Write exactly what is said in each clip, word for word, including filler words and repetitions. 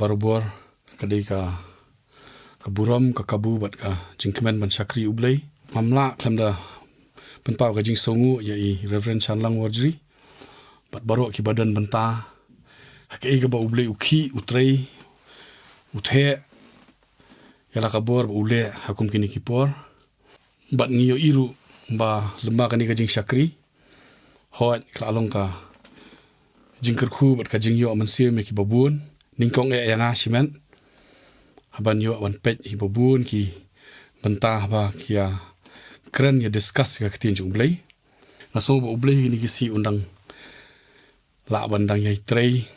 Barabor ka dei ka, ka burom, ka kabu bad ka jingkmen ban shakri U Blei. Ngam lah khlem da pynpaw ka jingsngew ïa i Reverend Shanlang Warjri bad baroh kiba don bynta ha kaei kaba U Blei u khih, u trei, u theh ïa la ka bor ba u leh ha kum kine ki por. Bad ngi ïohi ruh ba lyngba kane ka jingshakri, hooid, ka la long ka jingkyrkhu bad ka jingïoh mynsiem ïa kiba bun. Nyngkong eh ïa nga shimet, haban ïoh ban peit ïa kiba bun ki bynta haba ki ïa kren, ïa discuss ïa ka ktien jong U Blei. Nga sngew ba U Blei ha kine ki sngi un dang lah ban dang ïai trei.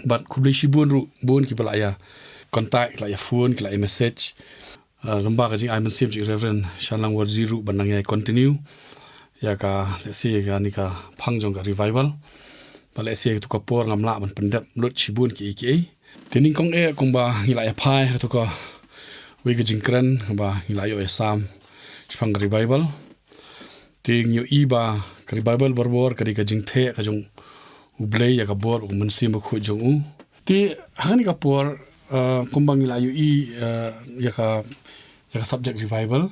Bad khublei shibun ruh bun kiba la ïa contact, la ïa phone, ki la ïa message. Ah, lyngba ka jingai mynsiem jong i Reverend Shanlang Warjri ruh ban dang ïai continue ïa ka, let's say, ïa kane ka phang jong ka revival. Bad let's say, ha kato ka por ngam lah ban pyndep lut shibun kiei kiei. Te nyngkong eh kumba ngi la ïa phai ha kato kawei ka jingkren ba ngi la ïoh ïa sam shaphang ka revival. Te ngi ïohi ba ka revival barabor ka dei ka jingtheh ka jong U Blei ïa ka bor, U Mynsiem Bakhuid jong u. Te ha kane ka por, eh, kumba ngi la ïohi, eh, ïa ka, ïa ka subject revival.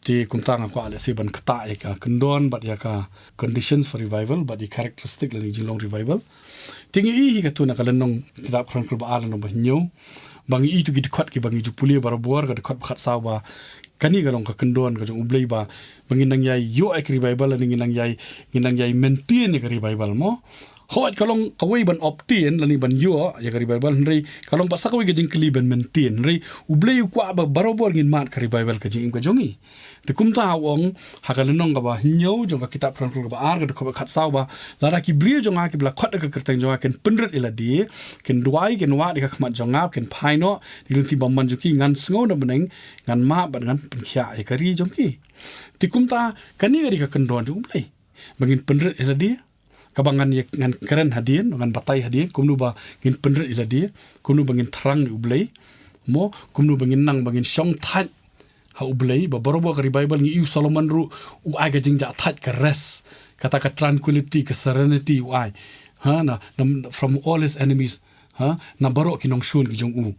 Te kumta nga kwah lehse ban ktah ïa ka kyndon bad ïa ka conditions for revival bad ïa characteristic lane jinglong revival. Te ngi ïohi hi katto na ka lynnong Kitab Chronicle ba ar lynnong ba hynñiew. Ba ngi ïohi to ki dkhot kiba ngi ju pule barabor, ka dkhot ba khatsaw ba kane ka long ka kyndon ka jong U Blei ba, ba ngin nang ïai ïoh ïa ka revival lane ngin nang ïai, ngin nang ïai maintain ïa ka revival mo. Hooid, ka long kawei ban obtain lane ban ïoh ïa ka revival, hynrei ka long pat sa kawei ka jingkylli ban maintain. Hynrei U Blei u kwah ba barabor ngin mad ka revival, ka jingim ka jong ngi. Te kumta u ong ha ka lynnong kaba hynñiew jong ka Kitab Chronicle kaba ar, ka dkhot ba khatsaw ba, lada ki briew jong nga kiba la khot ïa ka kyrteng jong nga kin pynrit ïa lade, kin duwai, kin wad ïa ka khmat jong nga, kin phai noh na ki lynti bymman jong ki, ngan sngew na bneng, ngan map bad ngan pynkhiah ïa ka ri jong ki. Te kumta kane ka dei ka kyndon jong U Blei, ba ngin pynrit ïa lade. Kaba ngan ïa, ngan kren hadien, ngan batai hadien kumno ba ngin pynrit ïa lade, kumno ba ngin thrang ïa U Blei mo, kumno ba ngin nang, ba ngin shong thait ha U Blei. Ba barabor ka revival ngi ïohi u Solomon ruh u ai ka jingjahthait, ka rest, kata ka tranquility, ka serenity u ai, ha, na, na, from all his enemies, ha, na baroh ki nongshun ki jong u.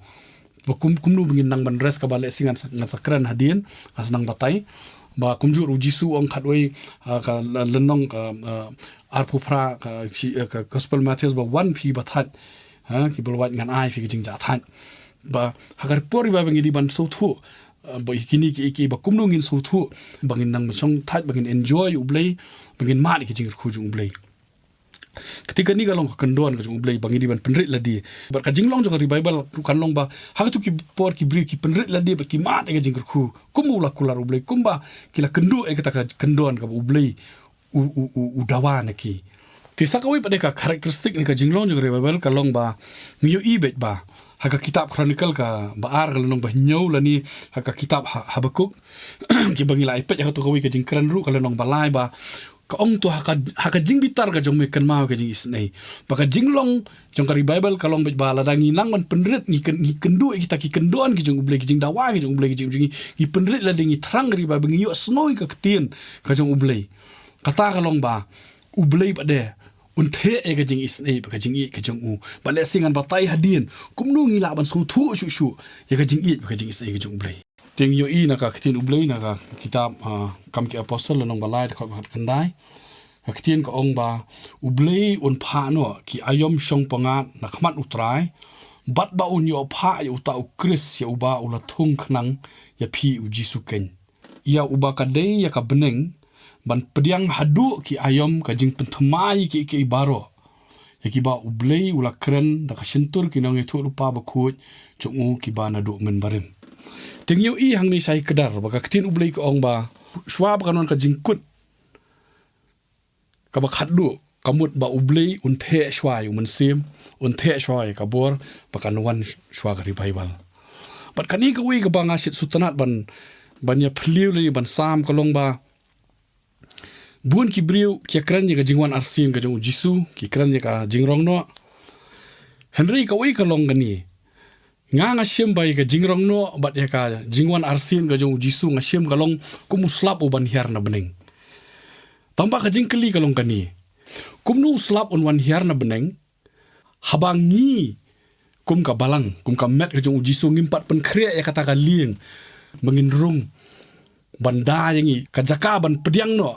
Ba kum, kumno ba ngin nang ban rest, kaba lehse ngan sa, ngan sa kren hadien, ngan sa nang batai. Ba kumjuh ruh U Jisu u ong khatwei, ah, ka l-, lynnong, ah, ah, arphew phra, ka, shi-, ah, ka Gospel Mathaios ba wan phi ba thait, ha, kiba la wait ngan ai phi ka jingjahthait. Ba ha ka por ba ngi dei ban sngewthuh, ah, ba kine kiei kiei, ba kumno ngin sngewthuh ba ngin nang shong thait, ba ngin enjoy U Blei, ba ngin mad ïa ka jingkyrkhu jong U Blei. Kata kane ka long ka kyndon ka jong U Blei, ba ngi dei ban pynrit lade. Bad ka jinglong jong ka revival ruh kan long ba ha kato ki por ki briew ki pynrit lade bad ki mad ïa ka jingkyrkhu, kumba u la kular U Blei, kumba ki la kynduh ïa kata ka kyndon kaba U Blei u, u, u, u dawa na ki. Te sa kawei pat de ka characteristic ne ka jinglong jong ka revival ka long ba ngi ïohi beit ba ha ka Kitab Chronicle kaba ar, ka lynnong ba hynñiew, lane ha ka kitab Ha-, Habakuk, kiba ngi la ïa peit ha kato kawei ka jingkren ruh, ka lynnong ba lai, ba ka ong to, ha ka, ha ka jingbitar ka jong me kynmaw ïa ka jingisynei. Ba ka jinglong jong ka revival ka long beit ba lada ngi nang ban pynrit, ngi kyn-, ngi kynduh ïa kita ki kyndon ki jong U Blei, ki jingdawa ki jong U Blei, ki jing, jong ngi, ngi pynrit lade, ngi thrang ka revival, ngi ïohsngew ïa ka ktien ka jong U Blei. Kata ka long ba U Blei pat de un theh ïa ka jingisynei bad ka jingïeit ka jong u. Bad lehse ngan batai hadien kumno ngi lah ban sngewthuh shuh shuh ïa ka jingïeit bad ka jingisynei ka jong U Blei. Te ngi ïohi na ka ktien U Blei na ka kitab, ah, Kam ki Apostol, lynnong ba lai, dkhot ba khatkhyndai. Ka ktien ka ong ba U Blei un phah noh ki aïom shongpangad na khmat U Trai, bad ba un ïoh phah ïa uta U Khrist, ïa uba u la thung khnang ïa phi, U Jisu keiñ, ïa uba ka dei ïa ka bneng ban pdiang haduh ki aïom ka jingpynthymmai ïa kiei kiei baroh, ïa kiba U Blei u la kren da ka shyntur ki nongïathuhlypa bakhuid jong u kiba naduh mynbarim. Te ngi ïohi hangne shai kdar ba ka ktien U Blei ka ong ba shuwa ba kan wan ka jingkut kaba khatduh, ka mut ba U Blei un theh shuwa ïa U Mynsiem, un theh shuwa ïa ka bor, ba kan wan shuwa ka revival. Bad kane kawei kaba nga shait sngewtynnat ban, ban ïa phylliew lane ban sam ka long ba bun ki briew ki ïa kren ïa ka jingwan arsien ka jong U Jisu, ki kren ïa ka jingrong noh. Hynrei kawei ka long kane. Nga, nga shem ba ïa ka jingrong noh bad ïa ka jingwan arsien ka jong U Jisu, nga shem ka long kum u slap u ban hiar na bneng. Tangba ka jingkylli ka long kane. Kumno u slap un wan hiar na bneng haba ngi kum ka balang, kum ka met ka jong u Jisu, ngim pat pynkhreh ïa kata ka lieng ba ngin rung ban da ïa ngi ka jaka ban pdiang noh.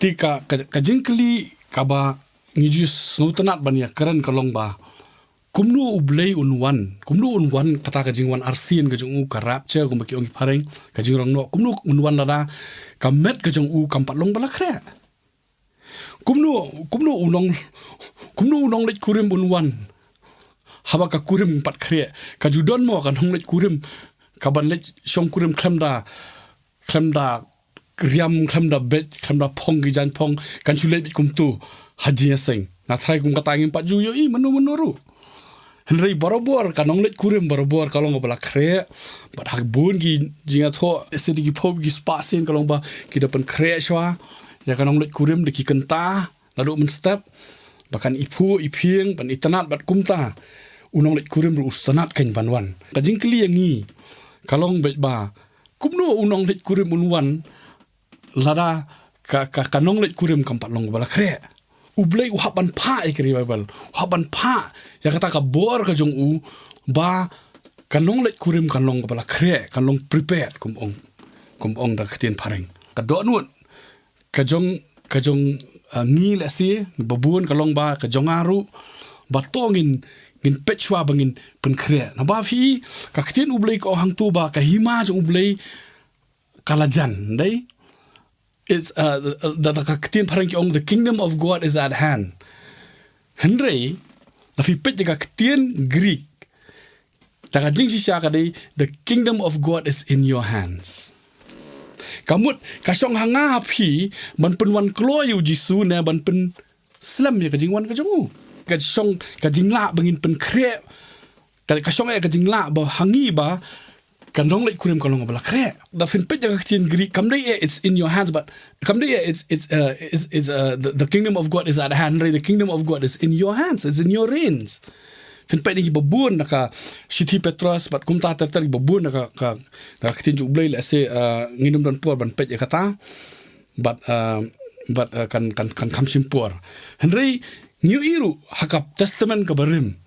Te ka, ka, ka jingkylli kaba ngi ju sngewtynnat ban ïa kren ka long ba, kumno U Blei un wan, kumno un wan, kata ka jingwan arsien ka jong u, ka rapture kumba ki ong ki phareng, ka jingrong noh, kumno un wan lada ka met ka jong u kam pat long ba la khreh? Kumno, kumno u nong, kumno u nongleit kurim un wan haba ka kurim pat khreh? Ka ju don mo ka nongleit kurim kaban leit shong kurim khlem da, khlem da riam, khlem da beit, khlem da phong ki jaiñphong, kan shu leit beit kumtu ha jingïaseng? Nga tharai kum kata ngim pat ju ïohi mano mano ruh. Hynrei barabor ka nongleit kurim, barabor ka long kaba la khreh. Bad ha bun ki jingïathoh, sha ki phew ki spah sien ka long ba ki da pynkhreh shuwa ïa ka nongleit kurim da ki kynta naduh mynstep, ba kan iphuh iphieng, ban itynnad, bad kumta u nongleit kurim ruh u sngewtynnad kein ban wan. Ka jingkylli ïa ngi ka long beit ba, kumno u nongleit kurim un wan lada ka, ka, ka nongleit kurim kam pat long kaba la khreh? U Blei u hap ban phah ïa ka revival, u hap ban phah ïa kata ka bor ka jong u ba ka nongleit kurim kan long kaba la khreh, kan long prepared, kum ong, kum ong da ka ktien phareng. Ka dohnud ka jong, ka jong, ah, ngi lehse, babun ka long ba ka jong nga ruh, ba to ngin, ngin peit shuwa ba ngin pynkhreh. Naba phi, ka ktien U Blei ka ong hangtu ba ka hima jong U Blei ka la jan, dei? It's, uh, da, da ka ktien phareng ki ong, "The kingdom of God is at hand." Hynrei, da phi peit da ka ktien Greek, da ka jingshisha ka dei, "The kingdom of God is in your hands." Ka mut, ka shong ha nga ha phi ban pynwan kloi ïa u Jisu ne ban pyn slem ïa ka jingwan ka jong u. Ka shong, ka jinglah ba ngin pynkhreh, ka, ka shong ïa ka jinglah ba ha ngi ba ka nongleit kurim ka long ba la khreh. Da phin peit ïa ka ktien Greek, kam dei eh, "It's in your hands," but kam dei eh, "It's, it's, uh, it's, it's, uh, the, the kingdom of God is at hand," right? "The kingdom of God is in your hands, it's in your reins." Phin peit ïa ki babun na ka shithi Petros, bad kumta ter ter ki babun na ka, ka, na ka ktien jong U Blei, lehse, uh, ngin ym don por ban peit ïa kata. Bad, uh, bad, uh, kan, kan, kan kham shim por. Hynrei ngi ïohi ruh ha ka Testament kaba rim,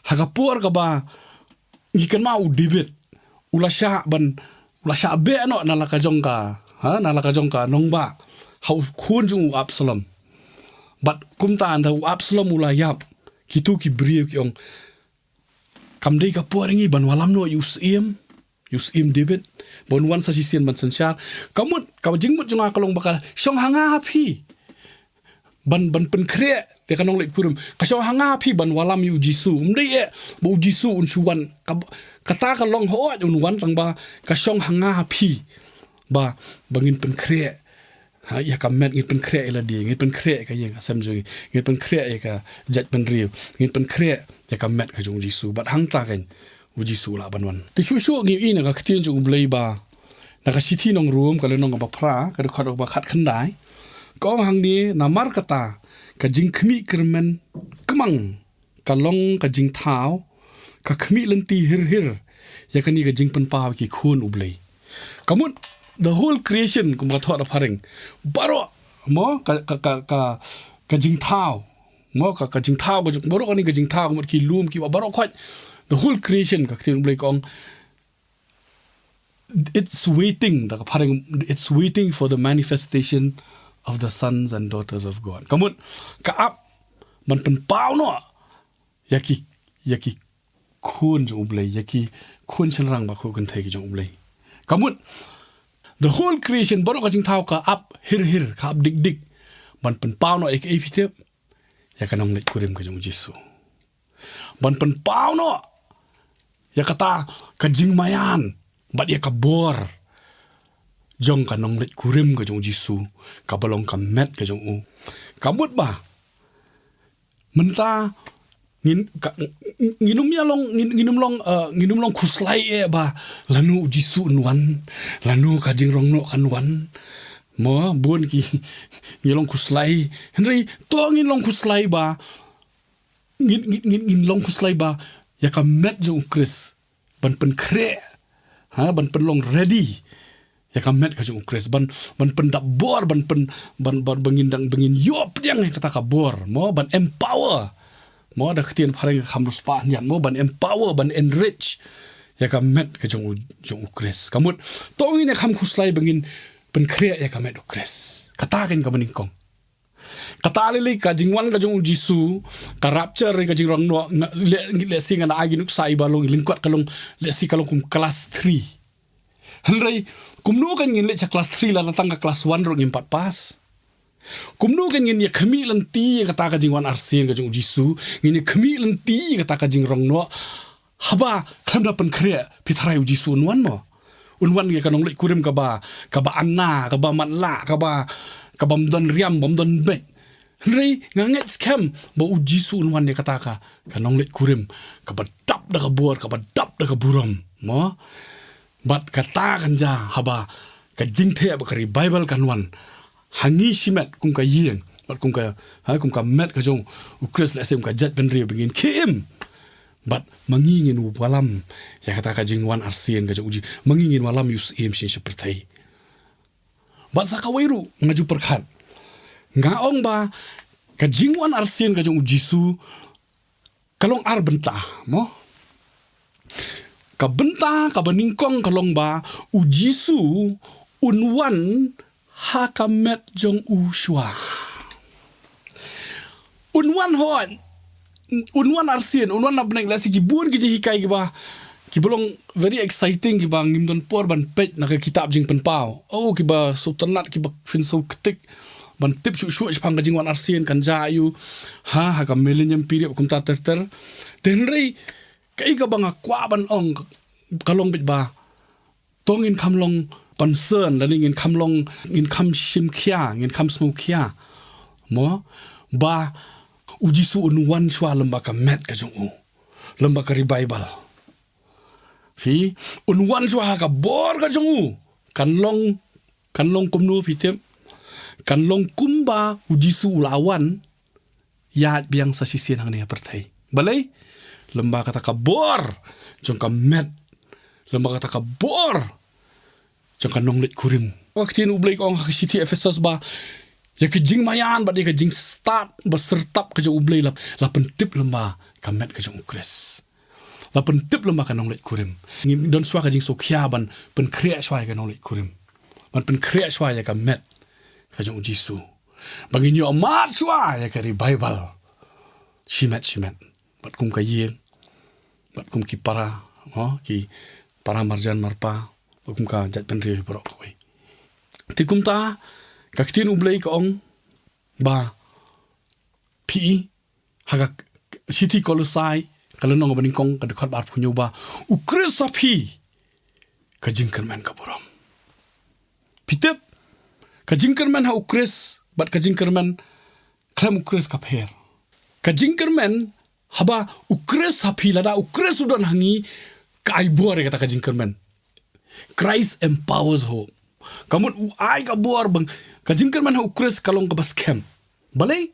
ha ka por kaba ngi kynmaw u David u la shah ban, u la shah beh noh na la ka jong ka, ha, na la ka jong ka nongbah, ha u khun jong u Absalom. Bad kumta haba u Absalom u la ïap, kitu ki briew ki ong, kam dei ka por ïa ngi ban wallam noh ïa u syiem, ïa u syiem David, ban wan sa shisien ban synshar. Ka mut, ka jingmut jong nga ka long ba ka shong ha nga ha phi ban, ban pynkhreh ïa ka nongleit kurim. Ka shong ha nga ha phi ban wallam ïa u Jisu. Ym dei eh ba u Jisu un shu wan. Ka, kata ka long hooid un wan, tang ba ka shong ha nga ha phi ba, ba ngin pynkhreh, ha, ïa ka met, ngin pynkhreh ïa lade, ngin pynkhreh ïa ka ïing ka sem jong ngi, ngin pynkhreh ïa ka jaitbynriew, ngin pynkhreh ïa ka met ka jong u Jisu. Bad hangta kein u Jisu u lah ban wan. Te shuh shuh ngi ïohi na ka ktien jong U Blei ba, na ka shithi nong Rom, ka lynnong kaba phra, ka dkhot kaba khatkhyndai, ka ong hangne, namar kata ka jingkhmih kyrmen kmang ka long ka jingthaw, ka khmih lynti hir hir ïa kane ka jingpynpaw ki khun U Blei. Ka mut, the whole creation, kum ka thoh da phareng, baroh, mo, ka, ka, ka, ka, ka jingthaw, mo, ka, ka jingthaw, ka jing-, baroh kane ka jingthaw, ka mut ki lum, ki wah, baroh khoit, the whole creation, ka ktien U Blei ka ong, it's waiting, da ka phareng, it's waiting for the manifestation of the sons and daughters of God. Ka mut, ka ap ban pynpaw noh ïa ki, ïa ki khun jong U Blei, ïa ki khun shynrang ba khun kynthei ki jong U Blei. Ka mut, the whole creation, baroh ka jingthaw ka ap hir hir, ka ap dik dik ban pynpaw noh ïa kaei phi tip, ïa ka nongleit kurim ka jong u Jisu. Ban pynpaw noh ïa kata ka jingmaïan bad ïa ka bor jong ka nongleit kurim ka jong u Jisu, kaba long ka met ka jong u. Ka mut ba mynta ngin, ka, ngin ym ïa long, ngin, ngin ym long, eh, ngin ym long khuslai eh ba lano u Jisu un wan, lano ka jingrong noh kan wan. Mo, bun ki, ngin long khuslai. Hynrei to ngin long khuslai ba ngin, ngin, ngin, ngin long khuslai ba ïa ka met jong u Khrist ban pynkhreh, ha, ban pynlong ready ïa ka met ka jong u Khrist, ban, ban pyndap bor, ban pyn, ban, ban, ban ngin dang, ban ngin ïoh pdiang ïa kata ka bor, mo, ban empower, Mo, da ka ktien phareng ka kham riewspah hynñiaw, mo, ban empower, ban enrich ïa ka met ka jong u, jong u Khrist. Ka mut, to ngin ïa kham khuslai ba ngin pynkhreh ïa ka met u Khrist. Kata keiñ kaba nyngkong. Kata lei lei ka jingwan ka jong u Jisu, ka rapture, ka jingrong noh, nga, leh, lehse ngan ai ki nuksa iba long lyngkot, ka long, lehse ka long kum class three. Hynrei, kumno kan ngin leit sha class three lada tang ka class one ruh ngim pat pass? Kumno kan ngin ïa khmih lynti ïa kata ka jingwan arsien ka jong u Jisu, ngin ïa khmih lynti ïa kata ka jingrong noh, haba khlem da pynkhreh, phi tharai u Jisu un wan mo? Un wan ïa ka nongleit kurim kaba, kaba ana, kaba matlah, kaba, kabym don riam, bym don beit. Hynrei nga ngeit skhem ba u Jisu un wan ïa kata ka, ka nongleit kurim, kaba dap da ka bor, kaba dap da ka burom, mo? Bad kata kan jia haba ka jingtheh bad ka revival kan wan ha ngi shimet kum ka ïing, bad kum ka, ha, kum ka met ka jong u Khrist, lehse kum ka jaitbynriew ba ngin khie im. Bad ma ngi ngin wallam ïa kata ka jingwan arsien ka jong u Ji-, ma ngi ngin wallam ïa u Syiem shane sha pyrthei. Bad sa kawei ruh nga ju pyrkhat, nga ong ba ka jingwan arsien ka jong u Jisu ka long ar bynta, mo? Ka bynta kaba nyngkong ka long ba u Jisu un wan ha ka met jong u shuwa. Un wan hooid, un wan arsien, un wan na bneng, lehse ki bun ki jinghikai kiba, kiba long very exciting, kiba ngim don por ban peit na ka kitab Jingpynpaw. Oh, kiba sngewtynnat, kiba phin sngewktieh ban tip shuh shuh shaphang ka jingwan arsien, kan jia aiu, ha, ha ka millennium period, kumta ter ter. Te hynrei, kaei kaba nga kwah ban ong, ka long beit ba to ngin kham long concern, lane ngin kham long, ngin kham shim khia, ngin kham sngewkhia, mo, ba u Jisu un wan shuwa lem bad ka met ka jong u, lem bad ka revival. Phi, un wan shuwa ha ka bor ka jong u, kan long, kan long kumno phi tip? Kan long kumba u Jisu u la wan ïaid biang sa shisien hangne ha pyrthei. Balei? Lem bad kata ka bor jong ka met, lem bad kata ka bor jong ka nongleit kurim. Ka ktien U Blei ka ong ha ka shithi Ephesos ba ïa ka jingmaïan bad ïa ka jingstad ba syrtap ka jong U Blei la, la pyntip lem bad ka met ka jong u Khrist. La pyntip lem bad ka nongleit kurim. Ngin don shuwa ka jingsngewkhia ban pynkhreh shuwa ïa ka nongleit kurim, ban pynkhreh shuwa ïa ka met ka jong u Jisu, ba ngin ïoh mad shuwa ïa ka revival shimet shimet, bad kum ka ïing, bad kum ki para, mo, ki para marjan marpa, bad kum ka jaitbynriew baroh kawei. Te kumta ka ktien U Blei ka ong ba phi, ha ka shithi Kolosai, ka lynnong ba nyngkong, ka dkhot ba arphew hynñiew, ba u Khrist ha phi ka jingkyrmen ka burom. Phi tip, ka jingkyrmen ha u Khrist bad ka jingkyrmen khlem u Khrist ka pher. Ka jingkyrmen, haba u Khrist ha phi, lada u Khrist u don ha ngi, ka ai bor ïa kata ka jingkyrmen. Christ empowers hope. Ka mut u ai ka bor ba ka jingkyrmen ha u Khrist ka long kaba skhem. Balei?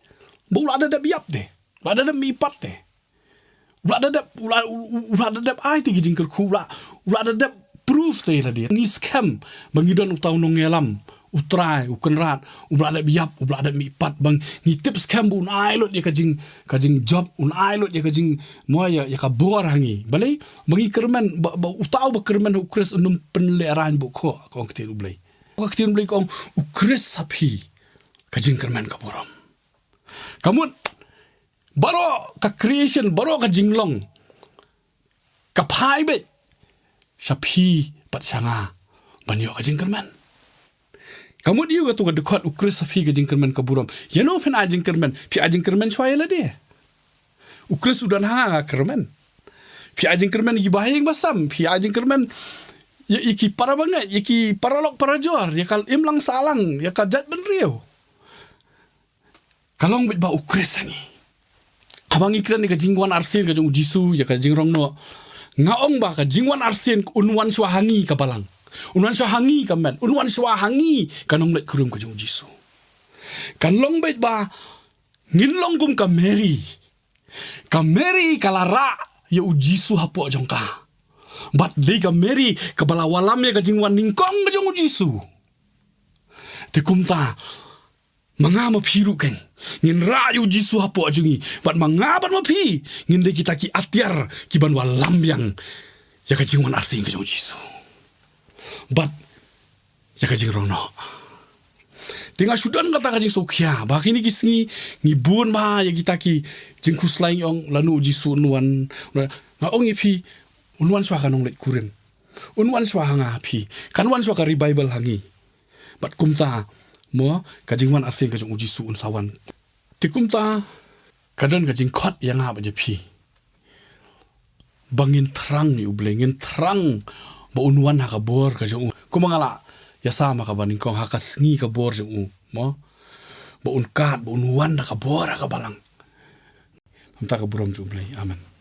Ba u la da dep ïap te, u la da dep mihpat te, u la da dep, u la, u, u, u la da dep ai te ki jingkyrkhu, u la, u la da dep proof te ïa lade. Ngi skhem ba ngi don uta u nongïalam, U Trai, U Kynrad, uba la dep ïap, uba la dep mihpat, ba ngi tip skhem ba un ai lut ïa ka jing, ka jingjop, un ai lut ïa ka jing, mo, ïa, ïa ka bor ha ngi. Balei? Ba ngi kyrmen, ba, ba uta uba kyrmen ha u Khrist un ym pynlehraiñ bun khoh, ka ong ka ktien U Blei. Ka ktien U Blei ka ong, u Khrist ha phi ka jingkyrmen ka burom. Ka mut, baroh ka creation, baroh ka jinglong, ka phai beit sha phi bad sha nga ban ïoh ka jingkyrmen. Ka mut ïa katu ka dkhot, u Khrist ha phi ka jingkyrmen ka burom. Ïa no phin ai jingkyrmen? Phi ai jingkyrmen shuwa ïa lade? U Khrist u don ha nga, nga kyrmen. Phi ai jingkyrmen ïa ki bahaïing bahasem, phi ai jingkyrmen ïa, ïa ki para bangeit, ïa ki paralok parajor, ïa ka imlang sahlang, ïa ka jaitbynriew. Ka long beit ba u Khrist ha ngi. Haba ngi kren ïa ka jingwan arsien ka jong u Jisu, ïa ka jingrong noh, nga ong ba ka jingwan arsien un wan shuwa ha ngi ka balang, un wan shuwa ha ngi ka met, un wan shuwa ha ngi ka nongleit kurim ka jong u Jisu. Kan long beit ba ngin long kum ka Mary. Ka Mary ka la rah ïa u Jisu hapoh jong ka. Bad dei ka Mary kaba la wallam ïa ka jingwan nyngkong ka jong u Jisu. Te kumta, Ma nga ma phi ruh keiñ, ngin rah ïa u Jisu hapoh jong ngi. Bad ma nga bad ma phi, ngin dei kita ki atiar kiban wallam biang ïa ka jingwan arsien ka jong u Jisu. Bad ïa ka jingrong noh. Te nga shu don kata ka jingsngewkhia ba kine ki sngi ngi bun bha ïa kita ki jingkhuslai, ngi ong lano u Jisu un wan. Nga ong ïa phi, un wan shuwa ka nongleit kurim. Un wan shuwa ha nga ha phi. Kan wan shuwa ka revival ha ngi. Bad kumta, mo, ka jingwan arsien ka jong u Jisu un sa wan. Te kumta, ka don ka jingkhot ïa nga bad ïa phi ba ngin thrang ïa u Blei, ngin thrang ba un wan ha ka bor ka jong u. Kumba nga la ïasam ha kaba nyngkong, ha ka sngi ka bor jong u, mo, ba un kad, ba un wan da ka bor ha ka balang. Kumta ka burom jong u Blei. Amen.